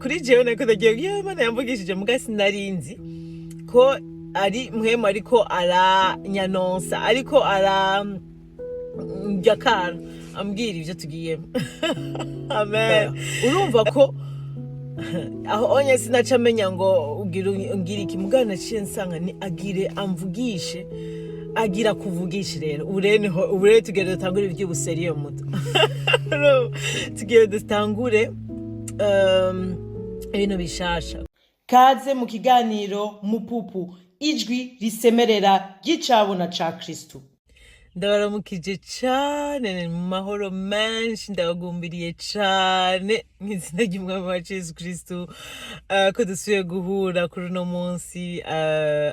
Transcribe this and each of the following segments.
Kuri jewe nariko ndagiye, yewe Imana yamvugishije, muga sinarinzi ko ari Mpwemu ariko aranyanonsa, ariko arandya akara ambwira ivyo tugiyemo. Amen. Urumva ko aho onye sinaca amenya ngo ugira umbwira iki, mugabo naciye nsanga ni agire amvugishe, agira kuvugisha. Rero ubu rero niho, ubu rero tugere dutangure iby'ubu sérieux muto, tugere dutangure ibintu bishasha. Kaze mu kiganiro Mupupu, ijwi risemerera ry'icabona ca Kristu. Ndabaramukije cane mu mahoro menshi, ndabagumbiriye cane mw'izina ry'Umwami wacu Yesu Kristu, ko dusubiye guhura kuri uno munsi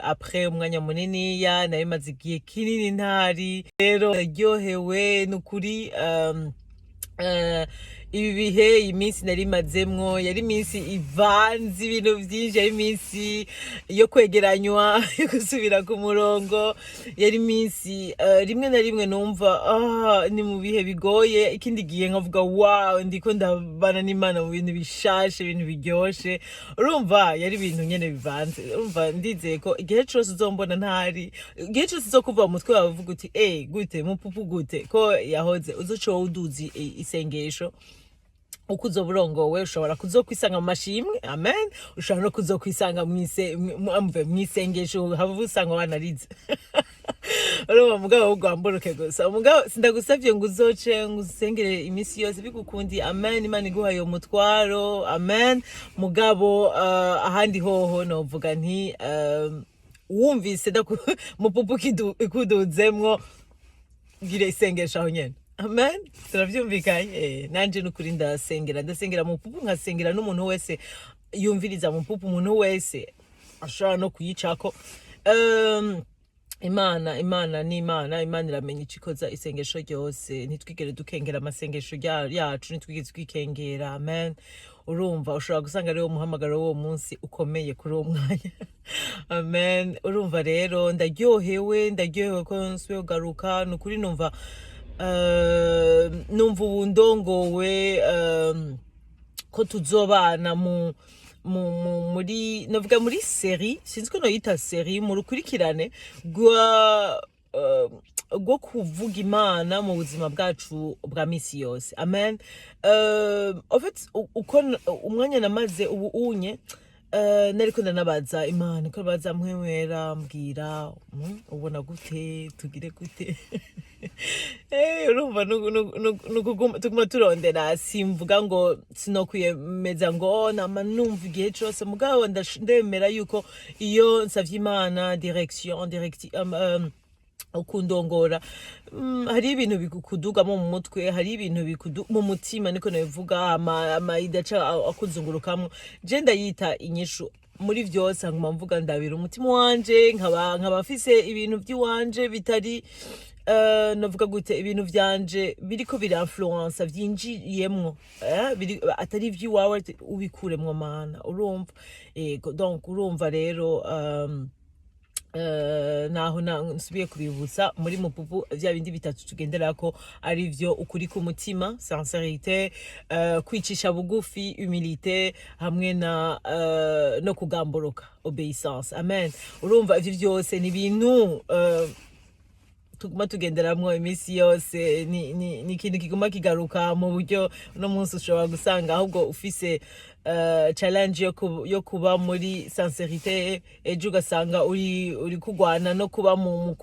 après umwanya muniniya nari maze igihe kinini ntari. Rero ndaryohewe nukuri. Ibi bihe, iyi minsi nari mazemwo yari iminsi ivanze ibintu vyinshi, yari iminsi yo kwegeranywa, yo gusubira ku murongo, yari iminsi rimwe na rimwe numva ni mu bihe bigoye, ikindi gihe nkavuga: "Wow, ndiko ndabana n'Imana mu bintu bishashe, ibintu biryoshe." Urumva yari ibintu nyene bivanze. Urumva ndizeye ko igihe cose uzombona ntari, igihe cose uzokuva mu mutwe wawe uvuga uti: "Eh, gute Mupupu, gute ko yahoze?" Uzoca wowe uduzi isengesho uko uzoba urongowe. Ushobora kuzokwisanga mu mashimwe, amen. Ushobora no kuzokwisanga mw'isengesho, hava usanga wanarize. Urumva, mugabo ugwamburuke gusa. Mugabo sindagusavye ngo uzoce ngo usengere iminsi yose, bigukundi, amen, Imana iguhaye umutwaro, amen. Mugabo ahandi hoho novuga nti wumvise Mupupu ikuduzemwo, gira isengesho aho nyene. Amen, turavyumvikanye. Nanje nukuri ndasengera, ndasengera Mupupu, nkasengera n'umuntu wese yumviriza Mupupu, umuntu wese ashobora no kuyicako. Imana, Imana ni Imana, Imana iramenya ico ikoza isengesho ryose. Ntitwigere dukengera amasengesho yacu, ntitwigere twikengera. Amen. Urumva ushobora gusanga ariwo muhamagaro w'uwo munsi ukomeye kuri uwo mwanya. Amen. Urumva rero ndaryohewe, ndaryohewe ko nsubiye kugaruka. Ni ukuri numva ubu ndongowe ko tuzobana mu muri navuga muri série, sinzi ko noyita série, mu rukurikirane rwo kuvuga Imana mu buzima bwacu bwa misi yose. Amen. En fait, uko umwanya namaze ubu unye nariko ndanabaza Imana, ko baza Mpwemu, mbwira, ubona gute, tugire gute? Urumva nukuguma turondera. Simvuga ngo sinokwiyemeza ngo nama numva igihe cose, mugabo ndemera yuko iyo nsavye Imana direction, ukundongora, hari ibintu bikudugamo mu mutwe, hari ibintu bikudu mu mutima, niko nabivuga, ama idées aca akuzungurukamwo. Je ndayita inyishu muri vyose. Nkuma mvuga ndabira umutima wanje, nkaba mfise ibintu vy'iwanje bitari, navuga gute, ibintu vyanje biriko birinfluensa vyinjiyemwo, biri atari ivy'iwawe, ubikuremwo Mana. Urumva, yego. Donc urumva rero naho nsubiye kubibutsa muri Mupupu vya bindi bitatu tugenderako, ari vyo ukuri k'umutima, sincérité, kwicisha bugufi, humilité, hamwe na no kugamburuka, obéissance. Amen. Urumva ivyo vyose ni ibintu tuguma tugenderamwo iminsi yose, ni ikintu kiguma kigaruka mu buryo uno munsi ushobora gusanga ahubwo ufise challenge yo kuba muri sincérité, ejo ugasanga uri kugwana no kuba mu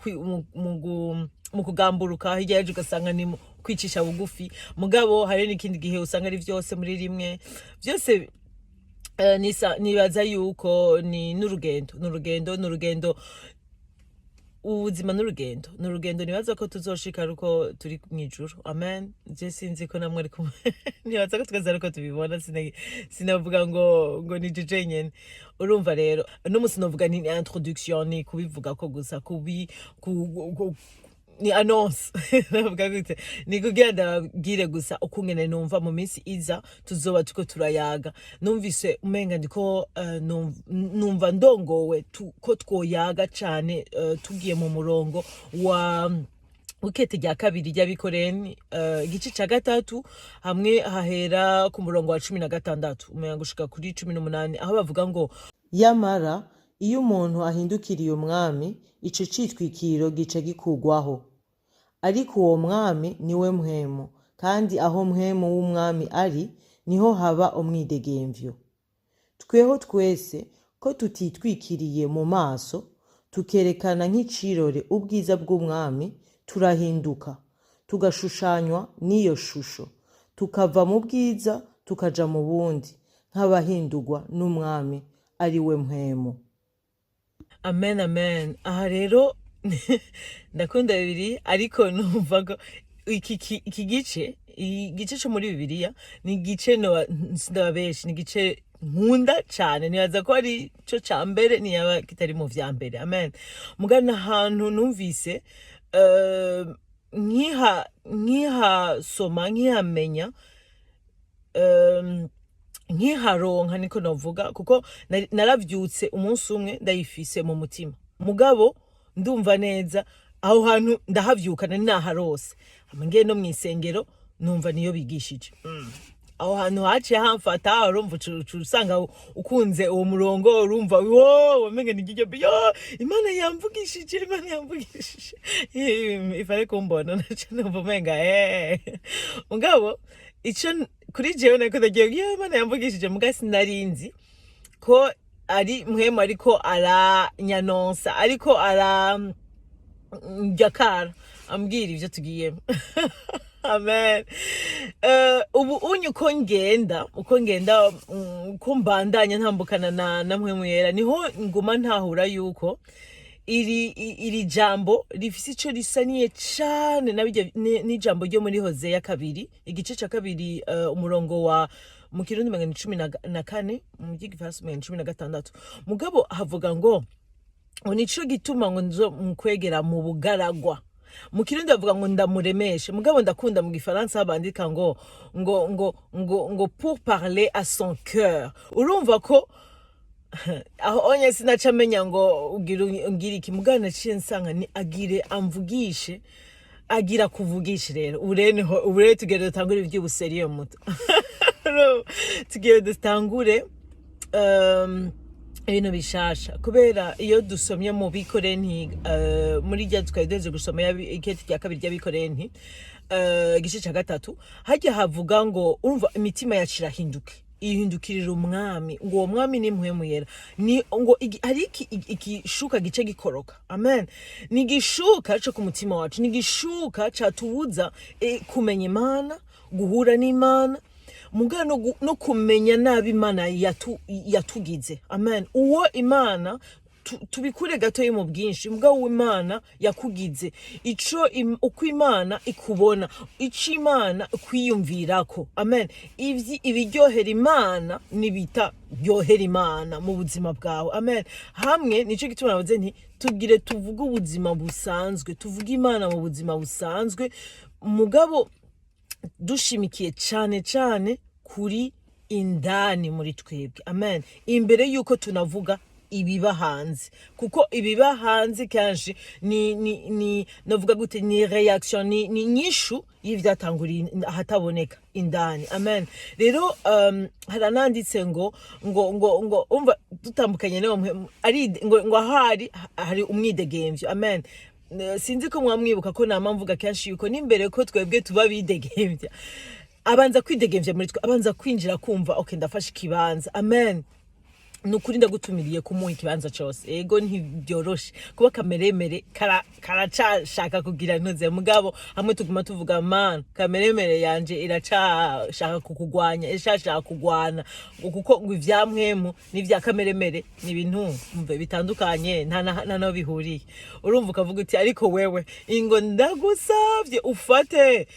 kugamburuka, hirya y'ejo ugasanga ni mu kwicisha bugufi. Mugabo hari n'ikindi gihe usanga ari vyose muri rimwe vyose. Nibaza yuko ni n'urugendo, n'urugendo, n'urugendo, ubuzima n'urugendo, ni urugendo. Nibaza ko tuzoshika aruko turi mw'ijuru. Amen. Je sinzi ko namwe, ariko nibaza ko twese ariko tubibona. Sinavuga ngo ni je jenyene. Urumva rero n'umunsi novuga ni introduction, ni kubivuga ko gusa kubi ku, ni annonce, navuga gute, ni kugira ndababwire gusa ukungene numva mu minsi iza tuzoba tuko turayaga. Numvise umenga ndiko numva ndongowe ko twoyaga cane, tugiye mu murongo wa Ikete rya kabiri ry'Abikorenti, igice ca gatatu, hamwe hahera ku murongo wa 16 umenga gushika kuri 18, aho bavuga ngo: "Yamara iyo umuntu ahindukiriye Umwami, ico citwikiro gica gikurwaho. Ariko uwo Mwami niwe Mpwemu, kandi aho Mpwemu w'Umwami ari, niho haba umwidegemvyo. Tweho twese ko tutitwikiriye mu maso, tukerekana nk'icirore ubwiza bw'Umwami, turahinduka tugashushanywa n'iyo shusho, tukava mu bwiza tukaja mu bundi, nk'abahindurwa n'Umwami ari we Mpwemu." Amen, amen. Aha rero ndakunda Bibiliya, ariko numva ko iki gice, igice cyo muri Bibiliya, ni igice sindababesha, ni igice nkunda cane. Nibaza ko ari cyo ca mbere, niyaba kitari mu vya mbere. Amen. Mugana ahantu numvise nkihasoma, nkihamenya, nkiharonka, niko novuga, kuko naravyutse umunsi umwe ndayifise mu mutima, mugabo ndumva neza aho hantu ndahavyuka nari naharose. Hama ngiye no mw'isengero, numva niyo bigishije. Aho hantu haciye hamfata. Urumva uca usanga ukunze uwo murongo, urumva wo wamenga ni iryo yo Imana yamvugishije, Imana yamvugishije ifare kumbona, naca numva umenga mugabo ico kuri jewe nako ndagiye yo Imana yamvugishije, muga sinarinzi ko ari Mpwemu ariko aranyanonsa, ariko ara njakara ambwira ivyo tugiyemo. Amen. Ubu unye uko ngenda, uko mbandanya ntambukana na Mpwemu Yera, niho nguma ntahura yuko iri jambo rifise ico risaniye cane na bijya n'ijambo ryo muri Hozeya kabiri, igice ca kabiri, umurongo wa, mu Kirundi umenga ni 14, mu ry'igifaransa umenga ni 16. Mugabo havuga ngo nico gituma ngo nzo mukwegera mu bugaragwa. Mu Kirundi bavuga ngo ndamuremeshe, mugabo ndakunda mu gifaransa bandika ngo "pour parler à son cœur". Urumva ko aho onye sinaca menya ngo ugira ngira iki, mugabo naciye nsanga ni agire amvugishe, agira kuvugisha. Rero ubu rero niho, ubu rero tugere dutangure iby'ubu sérieux muto, tugere dutangure ibintu bishasha, kubera iyo dusomye mu Bikorenti, muri rya twari duhejeje gusoma, ikete rya kabiri ry'Abikorenti, igice cya gatatu, hajya havuga ngo urumva imitima yacu irahinduke, ihindukirira Umwami, ngo uwo Mwami ni Mpwemu Yera, ni ngo hari igishuka gice gikoroka. Amen. Ni igishuka co ku mutima wacu, ni igishuka catubuza kumenya Imana, guhura n'Imana, muga no kumenya nabi Imana yatugize. Amen. Uwo Imana tubikure gatoyi mu bwinshi, mugabo uwo Imana yakugize, ico uko Imana ikubona, ico Imana ikwiyumvirako. Amen. Ivyi ibiryohera Imana n'ibitaryohera Imana mu buzima bwawe. Amen. Hamwe nico gituma navuze nti tugire tuvuge ubuzima busanzwe, tuvuge Imana mu buzima busanzwe, mugabo dushimikiye cane cane kuri indani muri twebwe. Amen. Imbere yuko tunavuga ibiba hanze, kuko ibiba hanze kenshi ni navuga gute, ni réaction, ni nyishu y'ivyatanguriye ahataboneka indani. Amen. Rero harananditse ngo umva dutandukanye n'uwo ari ngo ahari hari umwidegemvyo. Amen. Sinzi ko mwamwibuka ko nama mvuga kenshi yuko n'imbere ko twebwe tuba bidegemvya, abanza kwidegemvya muri twe, abanza kwinjira, kumva okay, ndafashe ikibanza. Amen. Ni ukuri ndagutumiriye kumuha ikibanza cose. Ego, ntibyoroshe kuba kameremere karacashaka kugira ntuze, mugabo hamwe tuguma tuvuga: "Mana, kameremere yanje iracashaka kukugwanya, iracashaka kugwana," ngo kuko ngo ivya Mpwemu n'ivya kameremere ni ibintu umve bitandukanye, nta naho bihuriye. Urumva ukavuga uti: "Ariko wewe ingo ndagusavye ufate,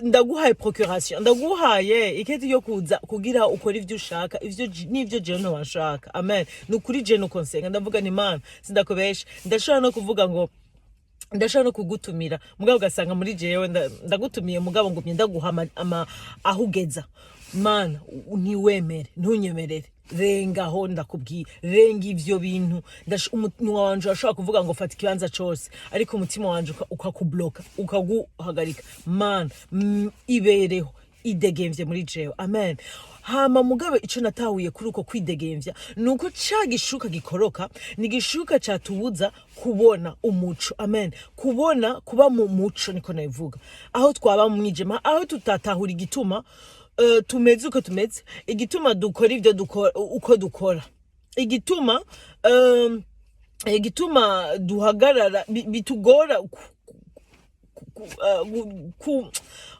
ndaguhaye procuration, ndaguhaye iketi yo kuza kugira ukora ivyo ushaka, ivyo n'ivyo jewe ntobashaka." Amen. Ni ukuri je nuko nsenga, ndavuga ni Imana, sindakubesha, ndashobora no kuvuga ngo ndashobora no kugutumira, mugabo ugasanga muri jewe ndagutumiye, mugabo ngumye ndaguha aho ugeza. Mana, ntiwemere, ntunyemerere. Rengaho, ndakubwiye, renga ivyo bintu. Umunwa wanje urashobora kuvuga ngo fata ikibanza cose, ariko umutima wanje ukakubloka, ukaguhagarika. Mana, ibereho, idegemvye muri jewe. Amen. Hama mugabe ico natahuye kuri uko kwidegemvya ni uko ca gishuka gikoroka ni gishuka catubuza kubona umuco. Amen. Kubona kuba mu muco, niko nabivuga. Aho twaba mu mwijima, aho tutatahura igituma tumeze uko tumeze, igituma dukora ivyo dukora uko dukora, igituma duhagarara, bitugora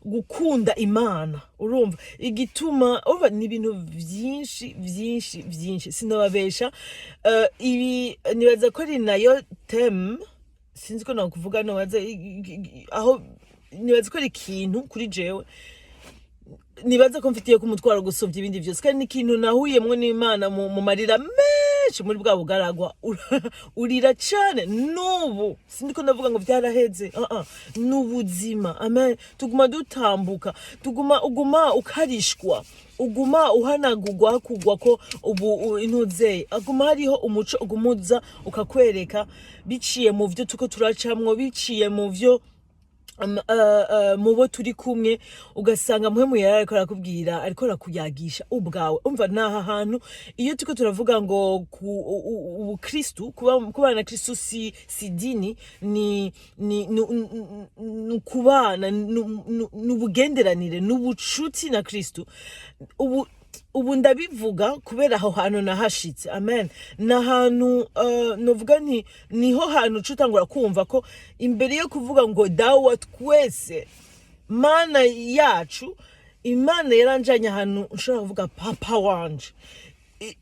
gukunda Imana. Urumva igituma, urumva ni ibintu vyinshi, vyinshi, vyinshi, sinababesha. Ibi nibaza ko ari nayo thème, sinzi ko nakuvuga, nobaza aho nibaza ko ari ikintu kuri jewe nibaza ko mfitiye ko umutwaro gusumvya ibindi vyose, kandi n'ikintu nahuyemwo n'Imana mu marira menshi muri bwa bugaragwa. Urira cane n'ubu, sindiko ndavuga ngo vyaraheze. Uh -uh. N'ubuzima. Amen. Tuguma dutambuka, tuguma, uguma ukarishwa, uguma uhanagurwa, hakugwa ko ubu intuzeye, aguma hariho umuco ugumuza ukakwereka biciye mu vyo tuko turacamwo, biciye mu vyo mubo turi kumwe, ugasanga Mpwemu Yera ariko arakubwira, ariko arakuyagisha ubwawe. Umva, naha hantu iyo turiko turavuga ngo ubukristu, kubana na Kristu si dini, ni kubana, ni ubugenderanire, ni ubucuti na Kristu. Ubu ndabivuga kubera aho hantu nahashitse. Amen. Ni ahantu novuga nti niho hantu uca utangura kumva ko imbere yo kuvuga ngo Dawe wa twese, Mana yacu, Imana yaranjanye ahantu nshobora kuvuga papa wanje.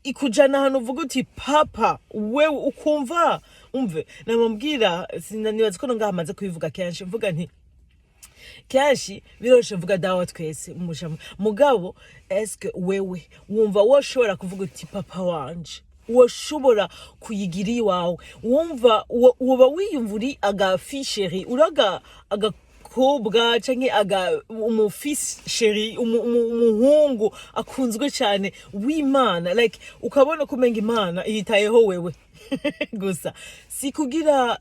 Ikujana ahantu uvuga uti papa wewe, ukumva. Umve, namubwira, sinanibaza ko ngaha amaze kubivuga kenshi, mvuga nti kenshi biroroshe mvuga Dawa wa twese mugabo eske wewe wumva woshobora kuvuga uti papa wanje? Woshobora kuyigira iwawe? Wumva woba wiyumva uri aga fille chérie, uri agakobwa canke aga umu fils chéri, umuhungu akunzwe cyane w'Imana, like ukabona ko umenga Imana yitayeho wewe gusa? Si kugira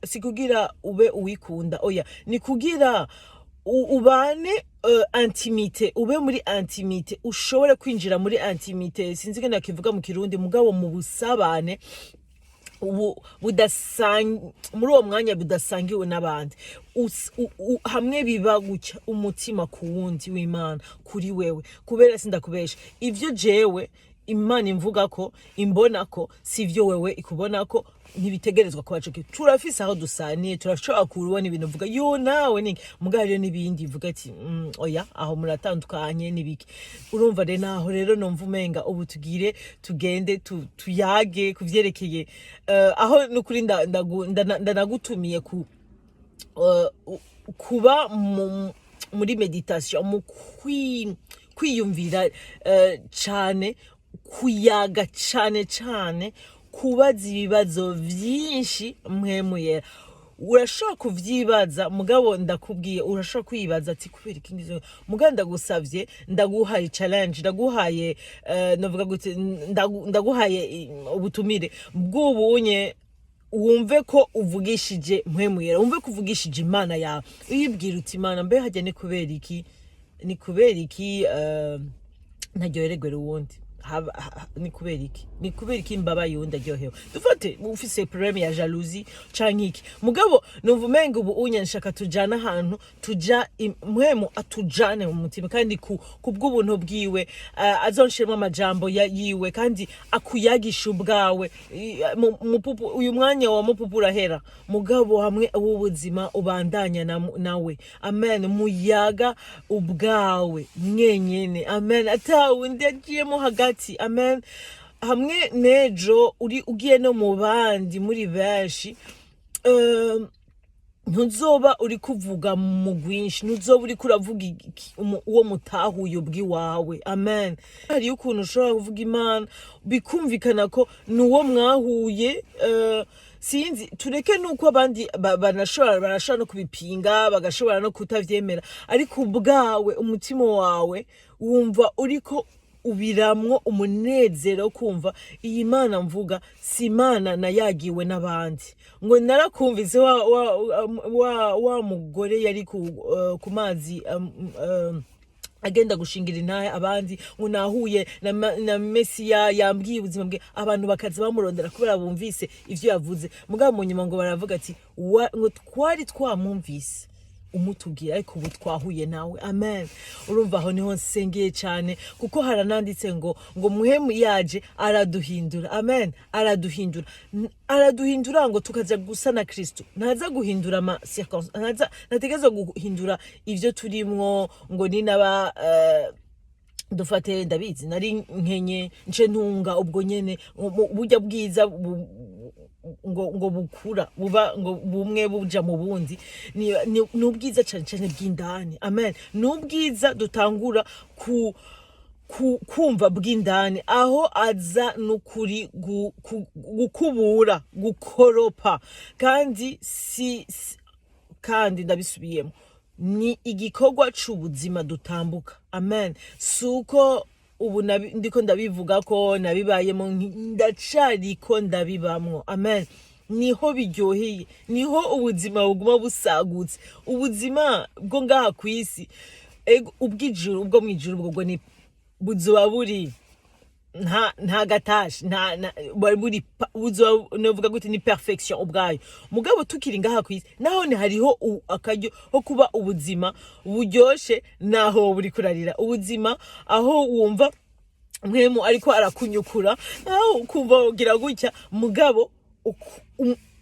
ube uwikunda, oya, ni kugira ubane intimité, ube muri intimité, ushobore kwinjira muri intimité, sinzi ko nakivuga mu Kirundi, mugabo mu busabane ubu muri uwo mwanya budasangiwe n'abandi. Hamwe biba gutya, umutima ku wundi w'Imana kuri wewe. Kubera sindakubesha, ivyo jewe Imana imvuga ko imbona ko si ivyo wewe ikubona ko, ntibitegerezwa kuba co kimwe. Turafise aho dusaniye, turashobora kubona ibintu uvuga yo nawe ni mugabo rero n'ibindi ivuga ati oya, aho muratandukanye n'ibiki." Urumva rero, naho rero numva umenga ubu tugire tugende tuyage kuvyerekeye aho nukuri ndanagutumiye ku kuba muri méditation, mu kwiyumvira cane, kuyaga cane cane, kubaza ibibazo vyinshi Mpwemu Yera. Urashobora kuvyibaza, mugabo ndakubwiye, urashobora kwibaza ati kubera iki ngizo, mugabo ndagusavye, ndaguhaye challenge, ndaguhaye novuga gute, ndaguhaye ubutumire bw'ubunye. Wumve ko uvugishije Mpwemu Yera, wumve ko uvugishije Imana yawe, uyibwira uti: "Imana, mbe hajya ni kubera iki, ni kubera iki ntaryohererwa uwundi? Ni kubera iki, ni kubera iki mbabaye uwundi aryohewe?" Dufate ufise problème ya jalousie canke iki, mugabo numva umenga ubu unye nshaka tujane ahantu tuja Mpwemu atujane mu mutima, kandi ku bw'ubuntu bwiwe azonshiremo amajambo yiwe kandi akuyagisha ubwawe. Uyu mwanya wa mupupu urahera, mugabo hamwe w'ubuzima ubandanya nawe. Amen. Muyaga ubwawe mwenyene. Amen. Atawundi agiyemo hagati. Amen. Hamwe nejo uri ugiye no mu bandi muri benshi. Ntuzoba uri kuvuga mu rwinshi, ntuzoba uri kuravuga uwo mutahuye ubw'iwawe. Amen. Hariyo ukuntu ushobora kuvuga Imana bikumvikana ko ni uwo mwahuye. Sinzi, tureke nuko abandi banashobora, barashobora no kubipinga, bagashobora no kutavyemera, ariko ubwawe umutima wawe wumva uriko ubiramwo umunezero wo kumva iyi Mana mvuga si Imana nayagiwe n'abandi, ngo narakumvise wa mugore yari ku mazi agenda gushingira intahe abandi, ngo nahuye na Mesiya, yambwiye ubuzima bwe. Abantu bakaza bamurondera kubera bumvise ivyo yavuze. Mugabo mu nyuma ngo baravuga ati ngo twari twamwumvise umutubwira, ariko ubu twahuye nawe. Amen. Urumva, aho niho nsengeye cyane, kuko harananditse ngo Muhemu yaje araduhindura. Amen. Araduhindura. Araduhindura ngo tukaza gusa na Kristo. Ntaza guhindura ama circonstances, ntaza, ntategerezwa guhindura ivyo turimwo, ngo ni naba dufate, ndabizi nari nkenye, nce ntunga ubwo nyene burya bwiza ngo bukura buba ngo bumwe buja mu bundi. Ni ubwiza cane cane bw'indani. Amen. Ni ubwiza dutangura kumva bw'indani, aho aza n'ukuri gukubura, gukoropa. Kandi si, kandi ndabisubiyemo, ni igikorwa c'ubuzima dutambuka. Amen. Si uko ubu ndiko ndabivuga ko nabibayemo, ndacariko ndabibamwo. Amen. Niho biryoheye, niho ubuzima buguma busagutse. Ubuzima bwo ngaha ku isi, ego, ubw'ijuru, ubwo mw'ijuru bwo ni buzoba buri nta gatashi, nta bari buri buzoba, novuga gute, ni perfection ubwayo. Mugabo tukiri ngaha kwisi, naho ni hariho akaryo ho kuba ubuzima buryoshe, naho buri kurarira ubuzima, aho wumva Mpwemu ariko arakunyukura, aho ukumva ugira gutya. Mugabo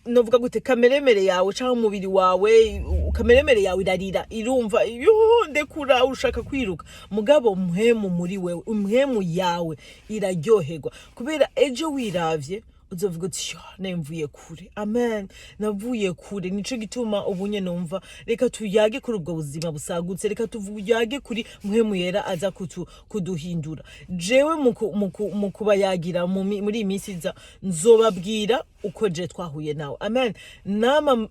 novuga gute, kameremere yawe cyangwa umubiri wawe, kameremere yawe irarira, irumva yuhu ndekura, ushaka kwiruka. Mugabo Mpwemu muri wewe, Mpwemu yawe iraryoherwa, kubera ejo wiravye uzovuga uti: "Yo, mvuye kure." Amen. Navuye kure. Nico gituma ubu nyene numva reka tuyage kuri ubwo buzima busagutse, reka tuyage kuri Mpwemu Yera aza kuduhindura. Jewe mu kubayagira muri iyi minsi iza, nzobabwira uko je twahuye nawe. Amen.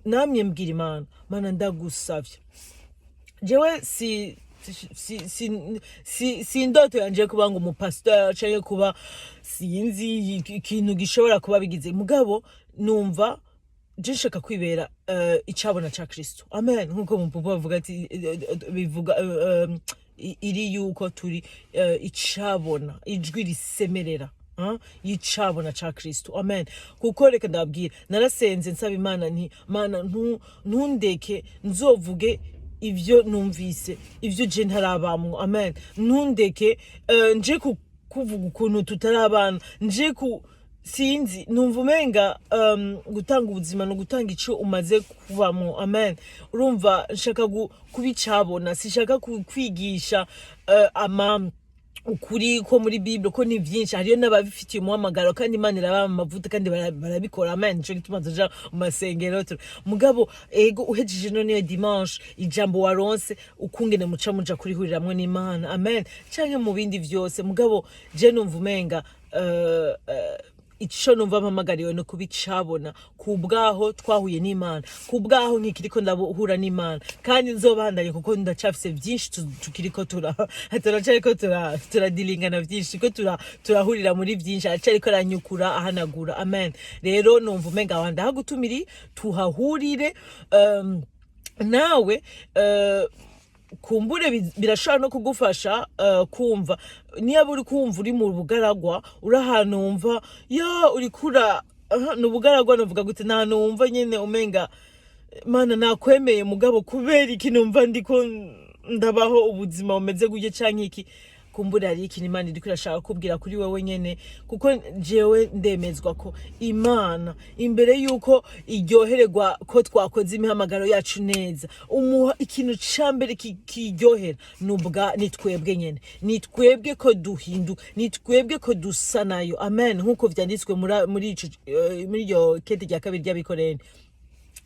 Namye mbwira Imana: "Mana, ndagusavye." Jewe si indoto yanje kuba ngo umupasteur canke kuba sinzi ikintu gishobora kuba bigize, mugabo numva je nshaka kwibera icabona ca Kristo. Amen. Nkuko mupupa bavuga ati bivuga iri yuko turi icabona, ijwi risemerera, y'icabona ca Kristo. Amen. Kuko reka ndababwira, narasenze nsaba Imana nti: "Mana, ntundeke nzovuge ivyo numvise, ivyo je ntarabamwo." Amen. Ntundeke nje kuvuga ukuntu tutarabana, nje ku sinzi, numva umenga gutanga ubuzima ni ugutanga ico umaze kubamwo. Amen. Urumva, nshaka kuba icabona, sinshaka kwigisha ama ukuri ko muri Bible, ko ni vyinshi. Hariyo n'ababifitiye umuhamagaro, kandi Imana irabaha amavuta, kandi barabikora. Amen. Nico gituma tuja mu masengero. Mugabo ego, uhejeje none iyo dimanche, ijambo waronse, ukungene muca muja kurihuriramwo n'Imana. Amen. Canke mu bindi vyose. Mugabo je numva umenga ico numva mpamagariwe no kubicabona ku bwaho twahuye n'Imana, ku bwaho nkikiriko ndahura n'Imana, kandi nzobandanye, kuko ndacafise vyinshi tukiriko turacariko turadilingana vyinshi, ko turahurira muri vyinshi, aracariko aranyukura, ahanagura. Amen. Rero numva umenga aho ndahagutumiri tuhahurire. Nawe kumbure birashobora no kugufasha kumva niba uri kumva uri mu bugaragwa, uri ahantu wumva ya uri kura ni ubugaragwa, navuga gute, ni ahantu wumva nyene umenga: "Mana, nakwemeye, mugabo kubera iki numva ndiko ndabaho ubuzima bumeze gutya canke iki?" Kumbura hari ikintu Imana iriko irashaka kubwira kuri wewe nyene, kuko jewe ndemezwa ko Imana, imbere yuko iryohererwa ko twakoze imihamagaro yacu neza, umuha ikintu ca mbere kiryohera nubwa ni twebwe nyene, ni twebwe ko duhinduka, ni twebwe ko dusa nayo. Amen. Nk'uko vyanditswe muri iryo kete rya kabiri ry'Abikorenti.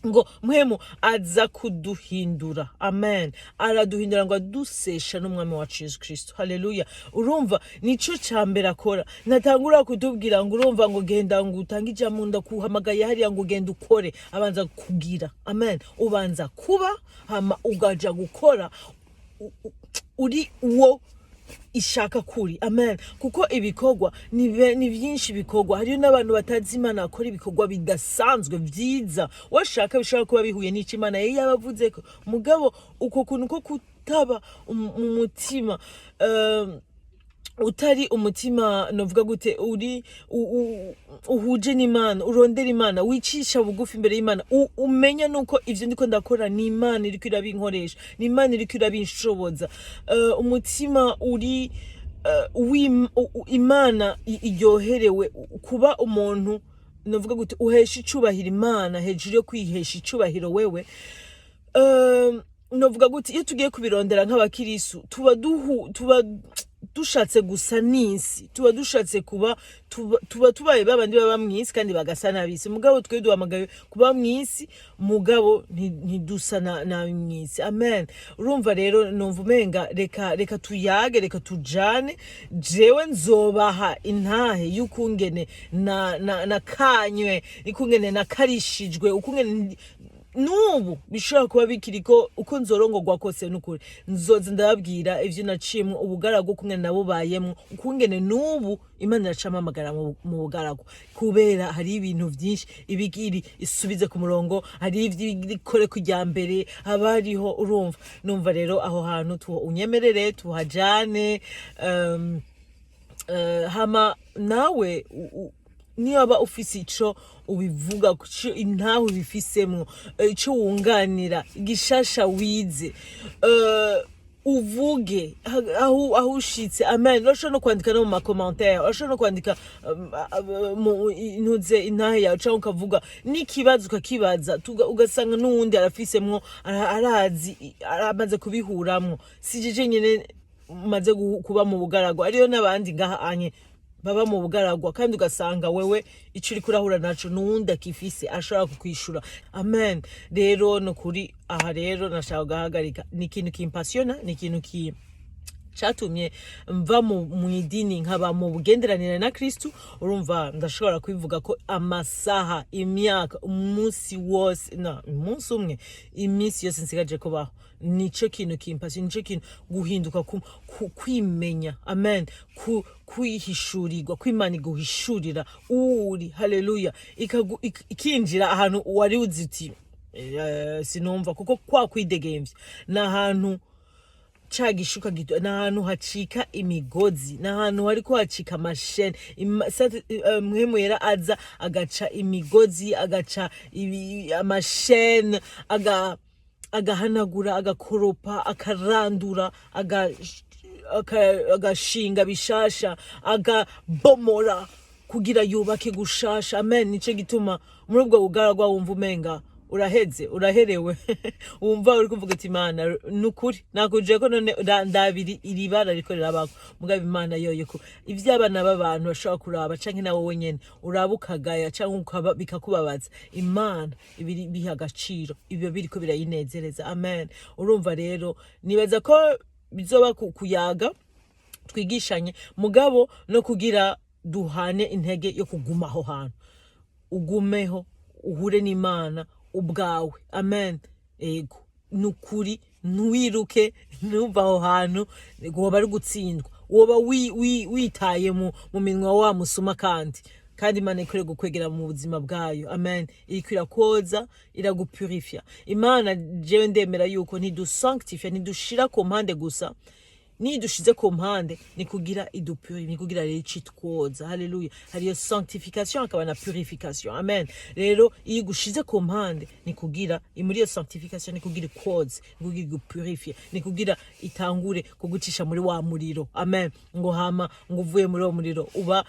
Ngo Mpwemu aza kuduhindura, amen. Araduhindura ngo adusesha n'Umwami wacu Yesu Kristo, haleluya. Urumva, nico ca mbere akora. Ntatangura kutubwira ngo urumva ngo genda, ngo utange ijambo, ndakuhamagaye hariya, ngo genda ukore. Abanza kugira, amen, ubanza kuba, hama ugaja gukora uri uwo ishaka kuri, amen. Kuko ibikorwa ni byinshi. Ibikorwa, hariyo n'abantu batazi Imana bakora ibikorwa bidasanzwe byiza, washaka bishobora kuba bihuye n'icyo Imana yari yabavuze ko. Mugabo uko kuntu ko kutaba mu mutima, utari umutima, novuga gute, uri uhuje n'Imana, urondera Imana, wicisha bugufi imbere y'Imana, umenya nuko ivyo ndiko ndakora ni Imana iriko irabinkoresha, ni Imana iriko irabinshoboza. Umutima uri Imana iryoherewe kuba umuntu, novuga gute, uhesha icubahiro Imana hejuru yo kwihesha icubahiro wewe. Novuga gute, iyo tugiye kubirondera nk'abakirisu, tuba dushatse gusa n'isi, tuba dushatse kuba tuba tubaye babandi baba mw'isi kandi bagasa n'abisi. Mugabo twe duhamagaye kuba mw'isi, mugabo ntidusa na mw'isi, amen. Urumva rero, numva umenga reka tuyage, reka tujane. Jewe nzobaha intahe y'ukungene na kanywe, ikungene nakarishijwe, ukungene n'ubu bishobora kuba bikiriko uko nzorongorwa kose. N'ukuri nzoza ndababwira ivyo naciyemwo, ubugaragu kumwe nabubayemwo, ukungene n'ubu Imana iracampamagara mu bugaragu, kubera hari ibintu vyinshi ibigiri isubize ku murongo, hari ivy'ikore kujya mbere haba hariho. Urumva, numva rero aho hantu unyemerere tuhajane. Hama nawe niba ufise ico ubivuga, ico intahe ubifisemwo, ico wunganira, igishasha wize, uvuge aho ushitse, amen. Urashobora no kwandika no mu ma commentaires, urashobora no kwandika mu intuze intahe yawe, canke ukavuga n'ikibazo ukakibaza, ugasanga n'uwundi arafisemwo, arazi, aramaze kubihuramwo. Si jeje nyene maze kuba mu bugaragwa, ariyo n'abandi ngaha anye baba mu bugaragwa, kandi ugasanga wewe ico uriko urahura naco n'uwundi akifise ashobora kukwishura, amen. Rero ni ukuri, aha rero nashaka guhagarika. Ni ikintu kimpasiona, ni ikintu ki catumye mva mu idini nkaba mu bugenderanire na Kristu. Urumva, ndashobora kubivuga ko amasaha, imyaka, umunsi wose, na umunsi umwe, iminsi yose nsigaje kubaho, nico kintu kimpasi, nico kintu guhinduka, kwimenya, amen, kwihishurirwa, kwimana iguhishurira uri, haleluya. Ikinjira ahantu wari uzi uti sinumva, kuko kwa kwidegemvya ni ahantu ca gishuka gito, ni ahantu hacika imigozi, ni ahantu hariko hacika amashene. Mpwemu Yera aza agaca imigozi, agaca amashene, agahanagura, agakoropa, akarandura, agashinga bishasha, agabomora kugira yubake gushasha, amen. Nico gituma muri ubwo bugaragwa wumva umenga uraheze, uraherewe, wumva uri kuvuga ati: "Imana, nukuri nakuje ko none ndabiri iri bara riko rirabako." Mugabo Imana yoyo ko ivy'abana b'abantu bashobora kuraba, canke nawe wenyene uraba ukagaya canke bikakubabaza, Imana ibiri biha agaciro, ibyo biriko birayinezereza, amen. Urumva rero, nibaza ko bizoba kuyaga twigishanye, mugabo no kugira duhane intege yo kuguma aho hantu, ugumeho, uhure n'Imana ubwawe, amen. Ego, nukuri ntiwiruke, ntuva aho hantu, woba ari gutsindwa, woba witaye mu minwa wa musuma. Kandi Imana ikwiriye gukwegera mu buzima bwayo, amen. Iriko irakwoza, iragupurifya Imana. Jewe ndemera yuko ntidusanctifya, ntidushira ku mpande gusa. Nidushize ku mpande ni kugira idupurifye, ni kugira rero icitwoza, haleluya. Hariyo sanctification, hakaba na purification, amen. Rero iyo igushize ku mpande ni kugira muri iyo sanctification, ni kugira ikwoze, ni kugira igupurifye, ni kugira itangure kugucisha muri wa muriro, amen. Ngo hama ngo uvuye muri uwo muriro uba,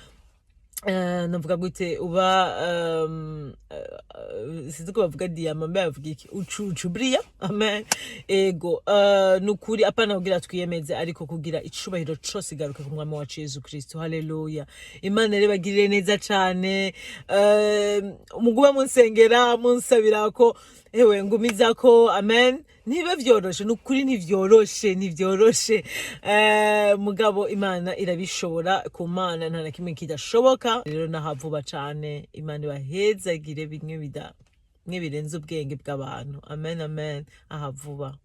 navuga gute, uba sinzi ko bavuga diamant, mbe bavuga iki, ucubria, amen. Ego, nukuri apana kugira twiyemeze, ariko kugira icubahiro cose igaruke ku Mwami wacu Yesu Kristo, haleluya. Imana rero bagirire neza cane. Mugume munsengera, munsabira ko Ewe, ngumizako. Amen. Ntibe vyoroshe, ni ukuri ntivyoroshe, ntivyoroshe. Mugabo Imana irabishobora. Ku Mana nta na kimwe kidashoboka. Rero nahavuba cane. Imana ibahezagire bimwe bida bimwe birenze ubwenge bw'abantu. Amen, amen. Aha vuba.